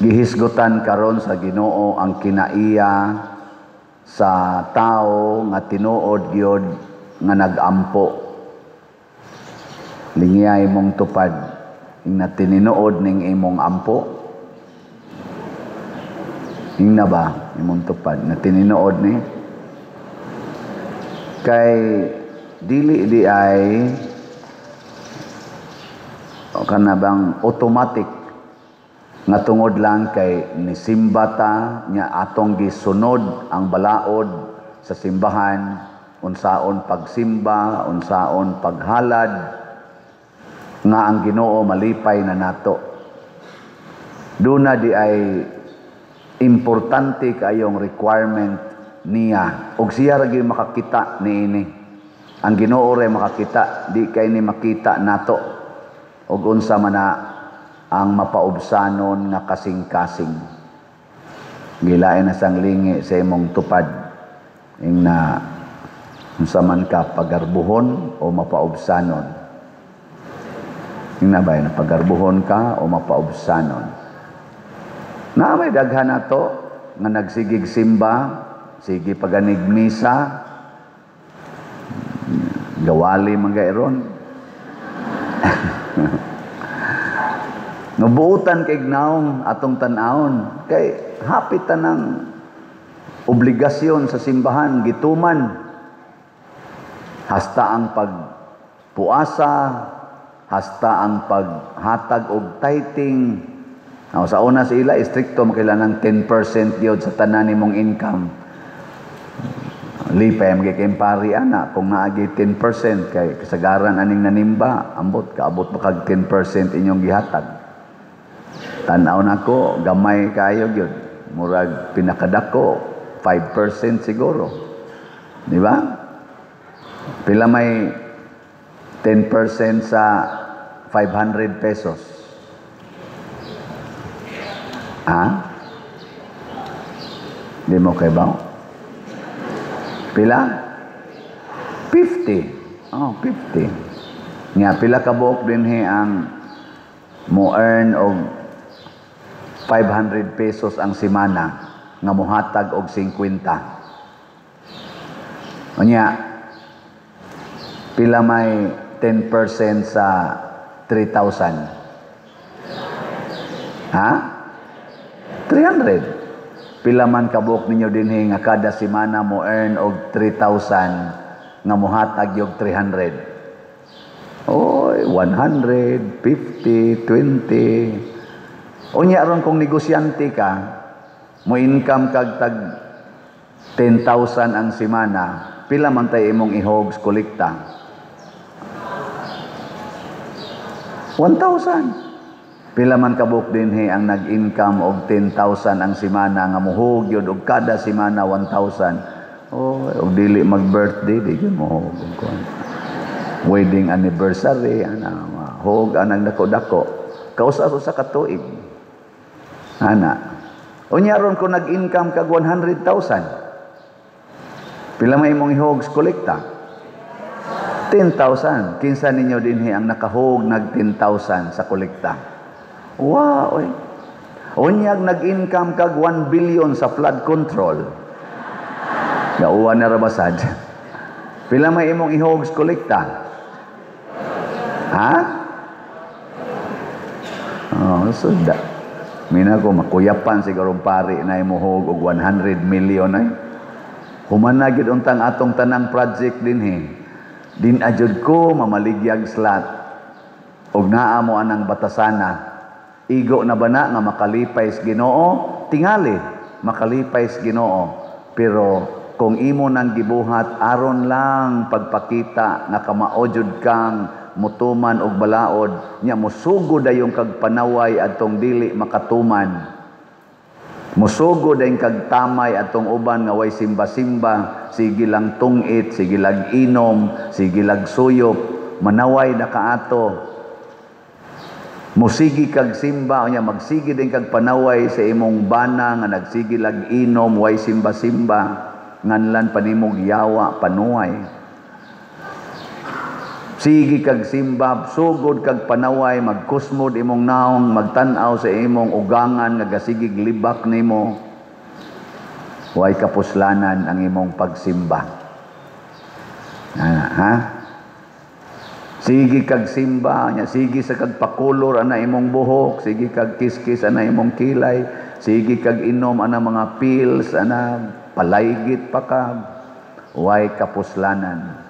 Gihisgutan karon sa Ginoo ang kinaiya sa tao nga tinuod gyud nga nagampo. Lingiyay mong tupad ing na tininuod ning imong ampo. Ingna ba imong tupad na tinuod ni? Kay dili di ay o kana bang automatic nga tungod lang kay nisimba ta nya atong gisunod ang balaod sa simbahan, unsaon pagsimba, unsaon paghalad, nga ang Ginoo malipay na nato. Duna di ay importante kayong requirement niya ug siya ra gyud makakita niini. Ang Ginoo ra makakita, di kay ni makita nato ug unsa man na ang mapaubsanon nga kasing-kasing. Gilain na sang lingi sa imong tupad ing na unsa man ka, pagarbuhon o mapaubsanon. Ing na ba na pagarbuhon ka o mapaubsanon? Na may daghan nato nga nagsigig simba, sige paganig misa, gawali man gairon. Nubuutan kay naong atong tan-awon kay hapit tanang obligasyon sa simbahan gituman, hasta ang pagpuasa, hasta ang paghatag og tithing. Now, sa una sa ila, istrikto makailangan 10% gyud sa tanan nimong income. Lipay magiging pari ana kung naagi 10% kay kasagaran aning nanimba, ambot kaabot pa kag 10% inyong gihatag. Tan-aw nako, gamay kayo gyud. Murag pinakadako 5% siguro. Di ba? Pila may 10% sa 500 pesos? Ha? Di mo kay ba? Pila? 50. Oh, 50. Nga pila ka buok dinhi ang mo earn og 500 pesos ang semana nga mohatag og 50? Unya, pila may 10% sa 3,000? Ha? 300. Pila man kabuok ninyo dinhi nga kada semana mo earn og 3,000 nga mohatag og 300? Oy, 100, 50, 20. Unya aron kung negosyante ka, mo income kag tag 10,000 ang semana, pila man tay imong ihogs kolekta? 1,000. Pila man kabuk dinhi ang nag-income og 10,000 ang semana nga muhog yun og kada semana 1,000? Oh, og dili mag-birthday, di gyud mohog og kuan. Wedding anniversary, ana, hog anang dako-dako. Kausa-usa ka tuig. Ana. Unya ron kung nag-income kag 100,000, pila may imong ihogs kolekta? 10,000. Kinsa ninyo dinhi ang nakahog nag 10,000 sa kolekta? Wow, oy. Unyag nag-income kag 1 billion sa flood control. Gauwan na rabasad. Pila may imong ihogs kolekta? Ha? Oh, sunda. Mina ko makuyapan siguro pari na imuhog og 100 million ay. Human na gyud untang atong tanang project dinhi. Din ajud ko mamaligyag slot. Og naa mo anang batasana. Igo na ba na nga makalipay sa Ginoo? Tingali makalipay sa Ginoo. Pero kung imo nang gibuhat aron lang pagpakita nga kamao jud kang mutuman og balaod, nya musugo dayong kag panaway adtong dili makatuman. Musugo dayong kag tamay adtong uban nga way simba-simba, sige lang tungit, sige lag inom, sige lag suyop, manaway na kaato. Musigi kag simba, unya magsigi din kag panaway sa imong bana nga nagsigi lag inom, way simba-simba, nganlan panimog yawa, panuay. Sige kag simba, sugod kag panaway, magkusmod imong naong, magtan-aw sa imong ugangan nga gasigig libak nimo. Way kapuslanan ang imong pagsimba. Ah, ha? Sige kag simba, nya sige sa kag pakulor ana imong buhok, sige kag kiskis ana imong kilay, sige kag inom ana mga pills, ana palaygit pa ka. Way kapuslanan.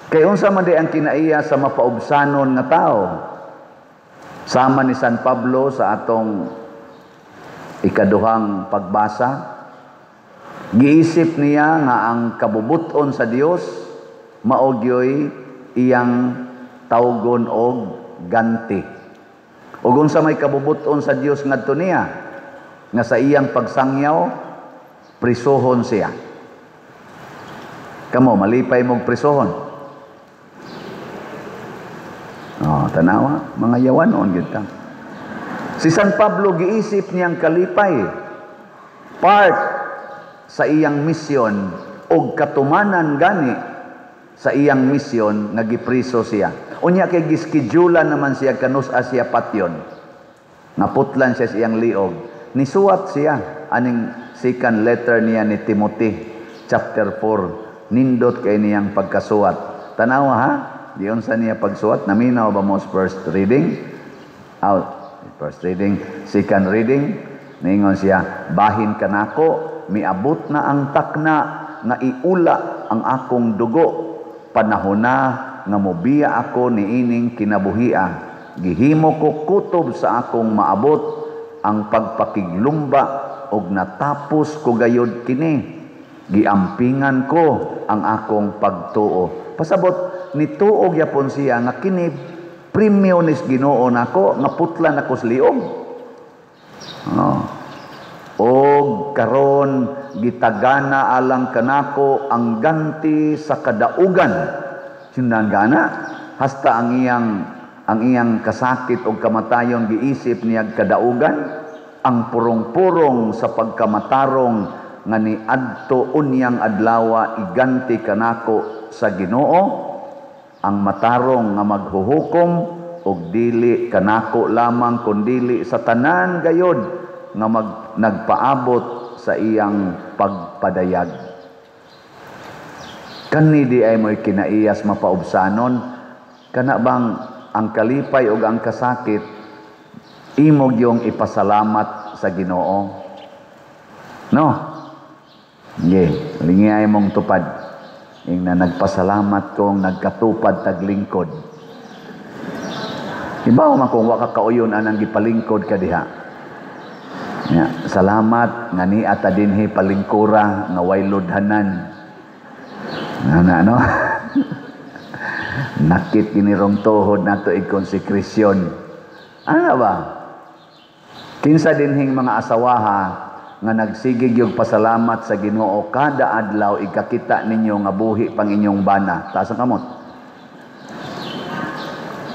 Kay unsa man di ang kinaiya sa mapaubsanon nga tao? Sama ni San Pablo sa atong ikaduhang pagbasa, giisip niya nga ang kabubuton sa Dios mao gyoy iyang tawgon og ganti. Ug unsa may kabubuton sa Dios ngadto niya? Nga sa iyang pagsangyaw, prisuhon siya. Kamo, malipay mong prisuhon? Oh, tanawa, mga yawanon gyud ta. Si San Pablo, giisip niyang kalipay. Part sa iyang misyon og katumanan gani sa iyang misyon nga gipriso siya. Unya kay giskedulan naman siya kanus-a siya patyon. Naputlan siya sa iyang liog. Nisuwat siya aning second letter niya ni Timothy, chapter 4. Nindot kay niyang pagkasuwat. Tanawa ha? Giunsa niya pagsuwat? Naminaw ba mo first reading? Out. First reading, second reading, niingon siya, "Bahin kanako, miabot na ang takna nga iula ang akong dugo. Panahon na nga mobiya ako niining kinabuhia. Gihimo ko kutob sa akong maabot ang pagpakiglumba og natapos ko gayod kini. Giampingan ko ang akong pagtuo." Pasabot, nituo gyapon siya nga kini premyo nis Ginoo nako nga putlan ako sa liog. Oh. "Og karon gitagana alang kanako ang ganti sa kadaugan." Sindan gana hasta ang iyang kasakit og kamatayon, giisip niya kadaugan, "ang purong-purong sa pagkamatarong nga niadto unyang adlawa iganti kanako sa Ginoo, ang matarong nga maghuhukom, og dili kanako lamang kundili sa tanan gayod nga nagpaabot sa iyang pagpadayag." Kani di ay mo'y kinaiyas mapaubsanon, kana bang ang kalipay ug ang kasakit imo gyung ipasalamat sa Ginoo? No? Sige, lingi mong tupad. Ing na nagpasalamat kong nagkatupad taglingkod. Ibaw man kung wa ka kauyon anang gipalingkod ka diha. Ya, salamat nga ni ata dinhi palingkura nga way lodhanan. Ana no? Nakit kinirong tuhod nato i-konsekrisyon. Ano ba? Kinsa dinhing mga asawaha nga nagsigig yung pasalamat sa Ginoo kada adlaw ikakita ninyo nga buhi pang inyong bana? Taas ang kamot.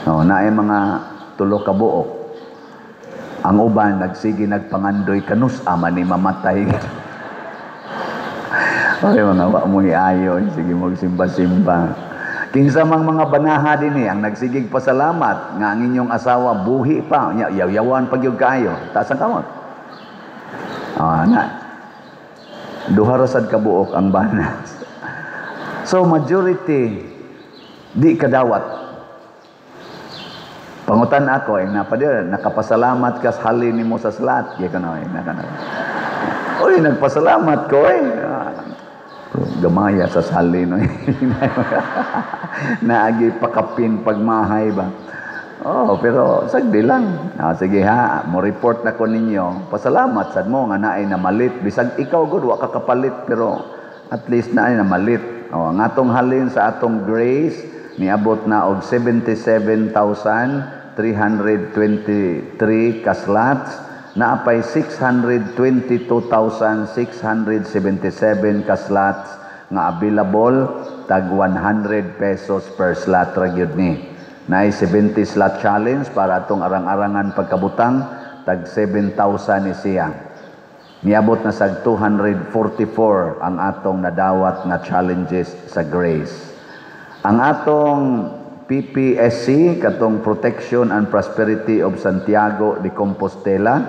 Oh, naay mga tulo ka buok. Ang uban nagsige nagpangandoy kanus ama ni mamatay. Oy, mga wa mo ayo, sige mo simba-simba. Kinsa mang mga banaha dinhi ang nagsigig pasalamat nga ang inyong asawa buhi pa, nya yaw-yawan pag gyud kaayo? Taas ang kamot. Ah, na. Duha ra sad ka buok ang bana. So majority di kadawat. Pangutan ako, eh, napadir, nakapasalamat ka sa halin nimo sa slot. Di ka na, eh, naka na. Uy, nagpasalamat ko eh. Ah, gamaya sa salin. No? Naagi pakapin pagmahay ba? Oh, pero sagdi lang. Ah, sige ha, mo report na ko ninyo. Pasalamat sad mo nga naay namalit. Bisag ikaw gud wa ka kapalit, pero at least naay namalit. Oh, ang atong halin sa atong Grace niabot na og 77,323 ka slots, naapay 622,677 ka slots nga available, tag 100 pesos per slot ra gyud ni. Naay 70 slot challenge para atong arang-arangan pagkabutang, tag 7,000 ni siya. Niabot na sag 244 ang atong nadawat nga challenges sa Grace. Ang atong PPSC, katong Protection and Prosperity of Santiago de Compostela,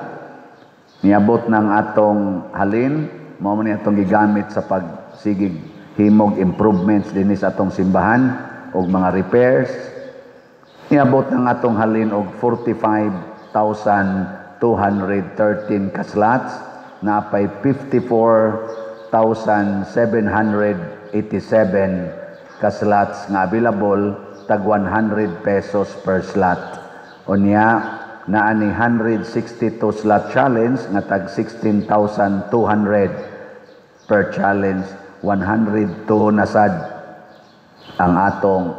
niabot ng atong halin, mao man ni atong gigamit sa pagsigig himog improvements dinhi sa atong simbahan og mga repairs. Niabot ng atong halin og 45,213 ka slots, napay 54,787 ka slots nga available, tag 100 pesos per slot. Unya, naa ni 162 slot challenge nga tag 16,200 per challenge, 102 na sad ang atong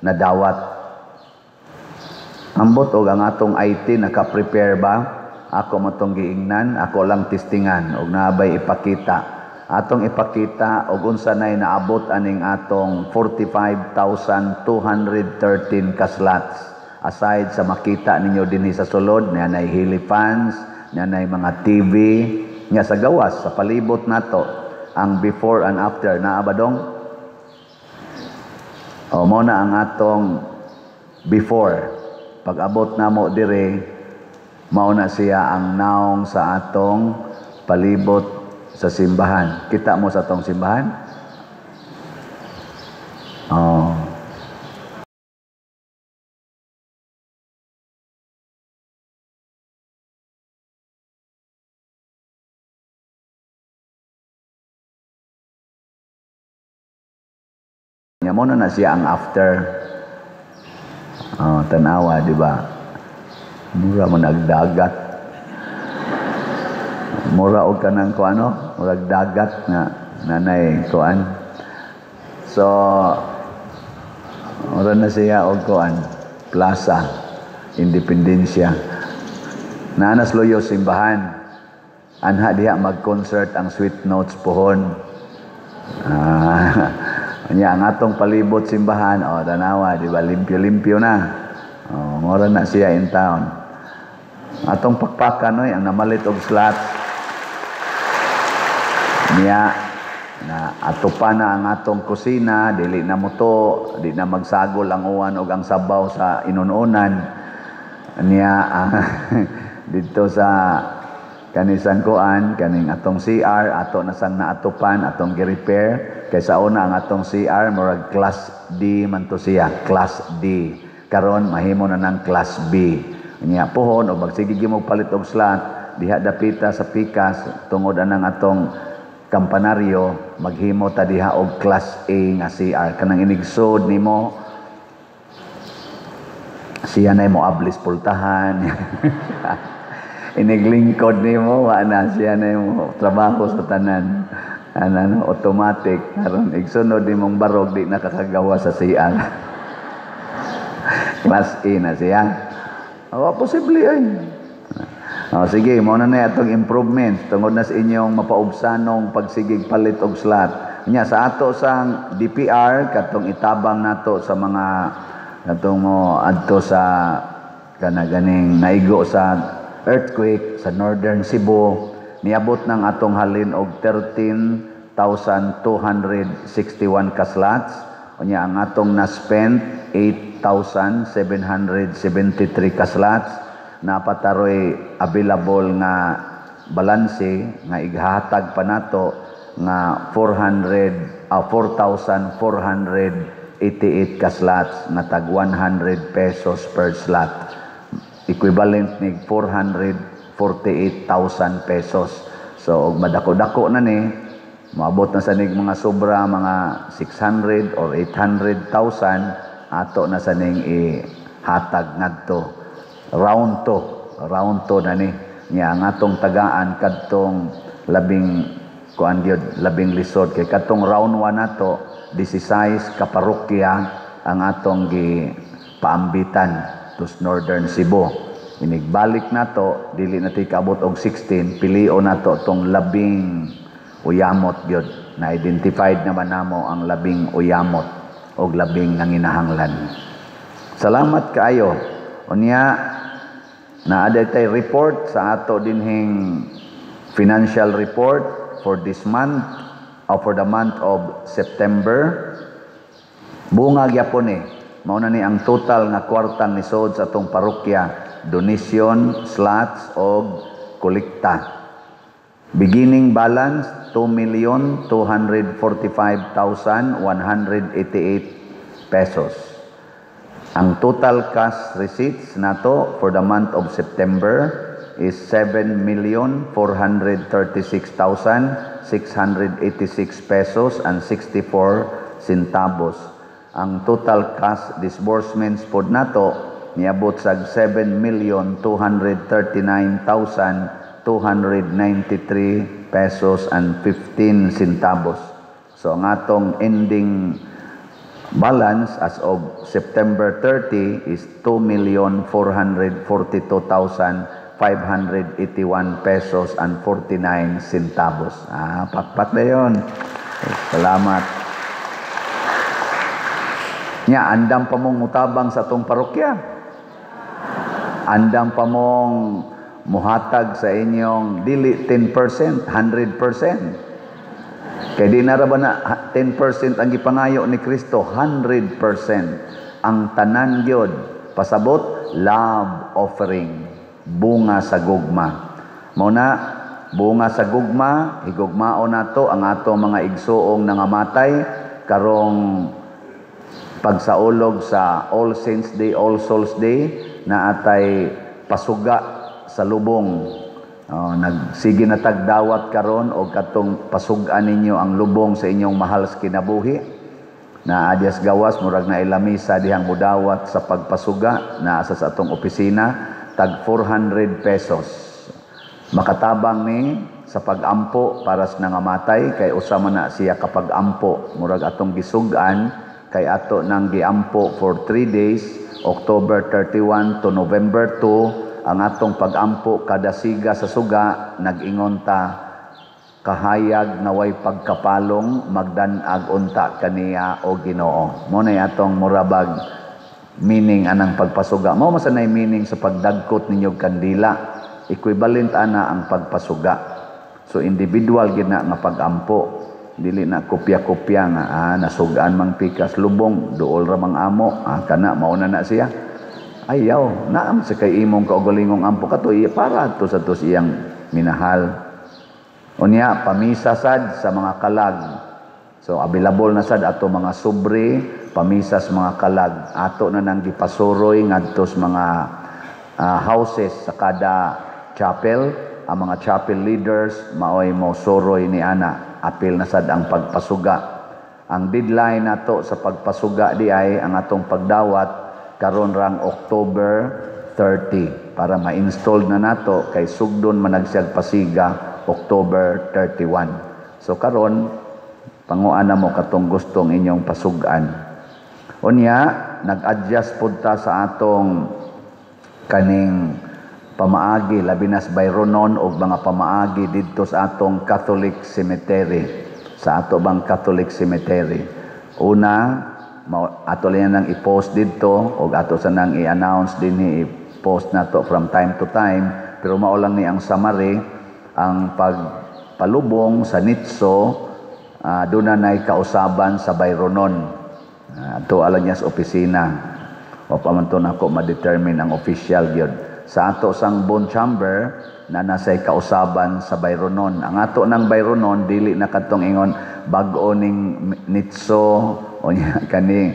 nadawat. Ambot og ang atong IT naka-prepare ba? Ako mo tong giingnan, ako lang testingan og naabay ipakita. Atong ipakita og unsa nay naabot aning atong 45,213 ka slots. Aside sa makita ninyo dinhi sa sulod, niya nay heli fans, niya nay mga TV, niya sa gawas, sa palibot nato, ang before and after, naa ba dong? O, mo na ang atong before. Pag abot namo dire, mao na siya ang naong sa atong palibot sa simbahan. Kita mo sa atong simbahan? Oh. Nya mo na na siya ang after. Oh, tanawa, di ba? Mura mo nagdagat. Mura og kanang kuano, murag dagat nga nanay kuan. So mura na siya og kuan, Plaza Independencia. Naanas loyo simbahan. Anha diha mag-concert ang Sweet Notes pohon. Nya ang atong palibot simbahan, oh, tanawa, di ba, limpyo-limpyo na. Oh, mura na siya in town. Atong pakpakan oy, ang namalit og slot. Niya na ato pa na ang atong kusina, dili na muto, di na magsagol ang uwan og ang sabaw sa inununan. Niya didto sa kanisang kuan, kaning atong CR, ato na sang naatupan, atong gi-repair. Kay sa una ang atong CR murag class D man to siya, class D. Karon mahimo na nang class B. Nya pohon og magsige gyud mo palit og slot diha dapita sa pikas tungod anang atong kampanaryo, maghimo ta diha og class A nga CR. Kanang inigsod nimo siya nay mo ablis pultahan. Iniglingkod nimo wa na siya nay mo trabaho sa tanan. Ano, automatic karon igsunod nimong barog di nakakagawa sa CR. Class A na siya. O, posible ay. O, sige, mao na na atong improvement tungod na sa inyong mapaubsanong pagsigig palit og slot. Nya sa ato sang DPR katong itabang nato sa mga katong mo adto sa kana ganing naigo sa earthquake sa Northern Cebu, niabot ng atong halin og 13,261 ka slots. Unya ang atong na-spend 8,773 ka slots. Napataroy available nga balanse nga ighatag pa nato nga 4,488 ka slots nga tag 100 pesos per slot, equivalent ni 448,000 pesos. So og madako-dako na ni, moabot na sa nig mga sobra mga 600 or 800,000, ato na sa ning ihatag ngadto. Round to, round to na ni. Nya ang atong tagaan kadtong labing kuan gyud, labing lisod kay kadtong round 1 nato 16 ka parokya ang atong gipaambitan tus Northern Cebu. Inigbalik nato dili na ti kaabot og 16, pilion nato tong labing uyamot gyud. Na identified naman namo ang labing uyamot og labing nanginahanglan. Salamat kaayo. Unya naa tay report sa ato dinhing financial report for this month or for the month of September. Bunga gyapon ni. Mao na ni ang total nga kwartang nisod sa atong parokya, donation, slots og kolekta. Beginning balance, 2,245,188 pesos. Ang total cash receipts nato for the month of September is 7,436,686 pesos and 64 centavos. Ang total cash disbursements pod nato niabot sa 7,239,293 pesos and 15 centavos. So ang atong ending balance as of September 30 is 2,442,581 pesos and 49 centavos. Ah, pakpak na yun. Salamat. Nya, andam pa mong mutabang sa atong parokya. Andam pa mong muhatag sa inyong dili 10%, 100%. Kay di na ra ba na 10% ang gipangayo ni Kristo, 100% ang tanan gyud. Pasabot, love offering, bunga sa gugma. Mao na, bunga sa gugma, higugmaon nato ang ato mga igsuong nangamatay karong pagsaulog sa All Saints Day, All Souls Day, na atay pasuga sa lubong. Oh, nagsige na tagdawat karon og katong pasug-an ninyo ang lubong sa inyong mahal sa kinabuhi. Na adyas gawas, murag na ilamisa dihang mudawat sa pagpasuga na asa sa atong opisina, tag 400 pesos. Makatabang ni sa pagampo para sa nangamatay kay usa man na siya kapag ampo. Murag atong gisug-an kay ato nang giampo for 3 days, October 31 to November 2. Ang atong pagampo kada siga sa suga, nag-ingon ta, "Kahayag nga way pagkapalong, magdan-ag unta kaniya o Ginoo." Mo na atong murabag meaning anang pagpasuga. Mao man sa nay meaning sa pagdagkot ninyo kandila, equivalent ana ang pagpasuga. So individual gid na nga pagampo, dili na kopya-kopya nga nasugaan mang pikas lubong, duol ra mang amo, kana mao na na siya. Ayaw, naam sa kay imong kaugalingong ampo kato para to sa tos iyang minahal. Unya, pamisa sad sa mga kalag. So available na sad ato mga sobre pamisa sa mga kalag. Ato na nang gipasuroy ngadto sa mga houses sa kada chapel. Ang mga chapel leaders maoy mo suroy ni ana. Apil na sad ang pagpasuga. Ang deadline nato sa pagpasuga di ay ang atong pagdawat karon rang October 30 para ma-install na nato kay sugdon man siyag pasiga October 31. So karon panguan na mo katong gustong inyong pasugan. Unya, nag-adjust pud ta sa atong kaning pamaagi, labi na sa Byronon og mga pamaagi didto sa atong Catholic Cemetery. Sa ato bang Catholic Cemetery. Una, ato lang nang i-post didto og ato sa nang i-announce dinhi, i-post nato from time to time, pero mao lang ni ang summary: ang pagpalubong sa nitso, doon na nay kausaban sa Byronon. Ato ala niya sa opisina o pa man to nako ma-determine ang official gyud. Sa ato sang bone chamber na nasay kausaban sa Byronon. Ang ato ng Byronon, dili na kadtong ingon bag-o ning nitso o nya kani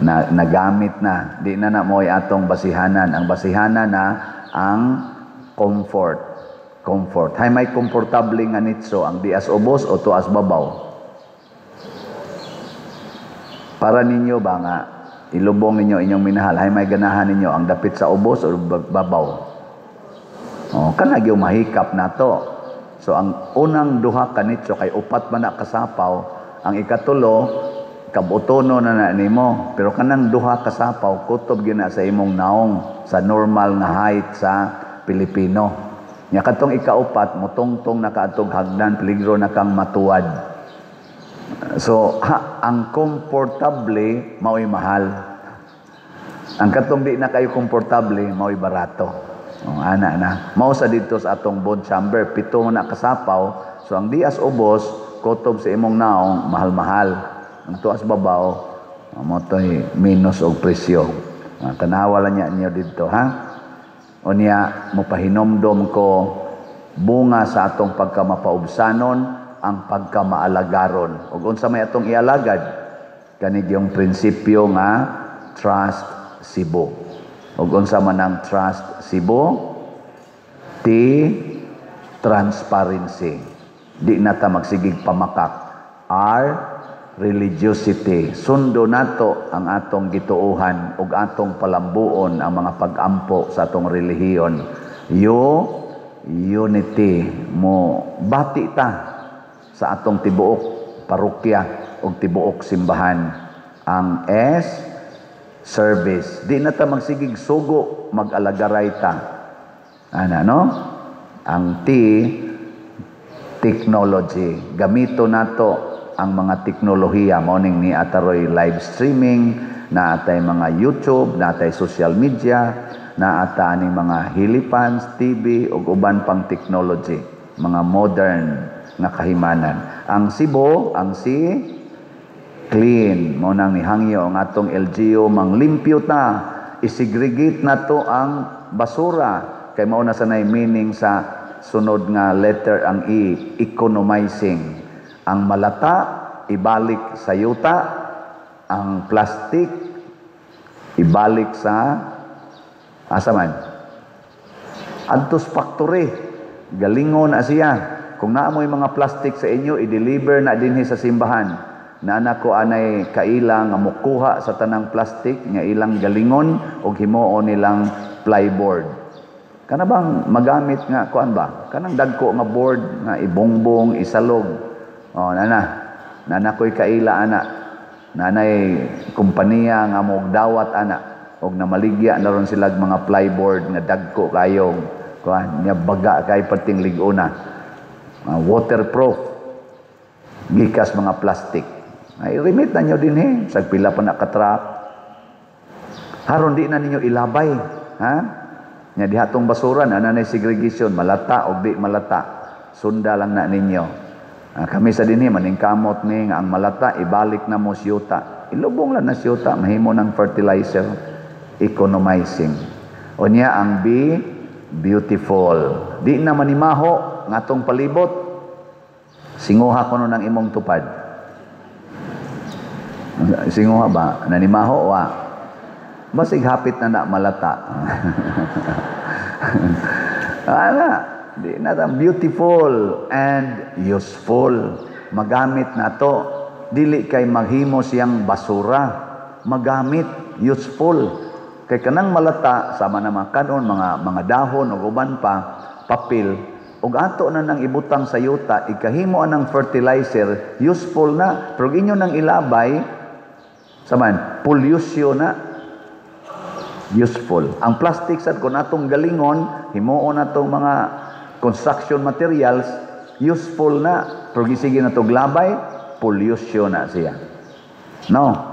na nagamit na, di na na mo'y atong basihanan. Ang basihanan na ang comfort. Comfort. Hay may komportable nga nitso, ang dias ubos o tuas babaw? Para ninyo ba nga ilubong ninyo inyong minahal, hay may ganahan ninyo, ang dapit sa ubos o babaw? Oh, kana gyud mahikap nato. So ang unang duha ka nitso, kay upat man na kasapaw, ang ikatulo kabutono na na nimo, pero kanang duha kasapaw kutob gyud na sa imong naong sa normal nga height sa Pilipino. Nya katong ikaupat, mutungtong na kaadtog hagdan, peligro na kang matuwad. So ha, ang komportable mao'y mahal. Ang katong di na kayo komportable mao'y barato. Oh, ana na. Mao sa dito sa atong bone chamber, pito na kasapaw. So ang dias ubos, kutob sa imong naong, mahal-mahal. Ang tuas babaw, Mao to'y minus og presyo. Tanawa lang niya niyo didto, ha. Unya mopahinomdom ko, bunga sa atong pagkamapaubsanon ang pagkamaalagaron. Ug unsa may atong ialagad? Kani yung prinsipyo nga Trust Cebu. Ug unsa man ang Trust Cebu? T, transparency. Di na ta magsigig pamakak. R, religiosity. Sundo nato ang atong gituohan ug atong palambuon ang mga pag-ampo sa atong relihiyon. U, unity. Mo bati ta sa atong tibuok parokya ug tibuok simbahan. Ang S, service. Di na ta magsigig sugo, mag-alagaray ta. Ana, no? Ang T, technology. Gamito nato ang mga teknolohiya. Mao ning ni ataroy live streaming, na atay mga YouTube, na atay social media, na ata aning mga hilipans, TV, ug uban pang technology, mga modern nga kahimanan. Ang Cebu, ang C, clean. Mao nang nihangyo ang atong LGU, manglimpyo ta, isegregate na to ang basura. Kay mao na sanay meaning sa sunod nga letter, ang E, economizing. Ang malata, ibalik sa yuta. Ang plastic, ibalik sa asa man? Adtos factory. Galingon na siya. Kung naa moy mga plastic sa inyo, i-deliver na dinhi sa simbahan. Naana ko anay kaila nga mukuha sa tanang plastic nga ilang galingon og himuon nilang plyboard. Kana bang magamit nga kuan ba? Kanang dagko nga board nga ibongbong, isalog. Oh, nana. Nana ko'y kaila ana. Nanay kompanya nga mo dawat ana og namaligya na ron sila mga plyboard nga dagko kayo kuan nya, baga kay perting lig-ona. Waterproof gikas mga plastic. Ay remit na nyo dinhi sa pila pa na ka truck. Haron di na ninyo ilabay, ha? Nya diha tong basura na nanay segregation, malata o di malata. Sunda lang na ninyo. Kami sa dinhi maningkamot ni nga ang malata ibalik na mo siyuta. Ilubong lang na siyuta, mahimo ng fertilizer, economizing. Unya ang B, beautiful. Di na manimaho ngatong palibot. Singuha kuno ng imong tupad. Singuha ba? Nanimaho wa? Basig hapit na na malata. Ana, di na ta beautiful and useful. Magamit na to. Dili kay maghimo siyang basura. Magamit, useful. Kay kanang malata sama na mga kanon, mga dahon ug uban pa, papel, ug ato na nang ibutang sa yuta, ikahimo anang fertilizer, useful na. Pero inyo nang ilabay, saman, pollution na, useful. Ang plastic sad kung atong galingon, himuon natong mga construction materials, useful na. Pero gisige na labay, pollution na siya. No?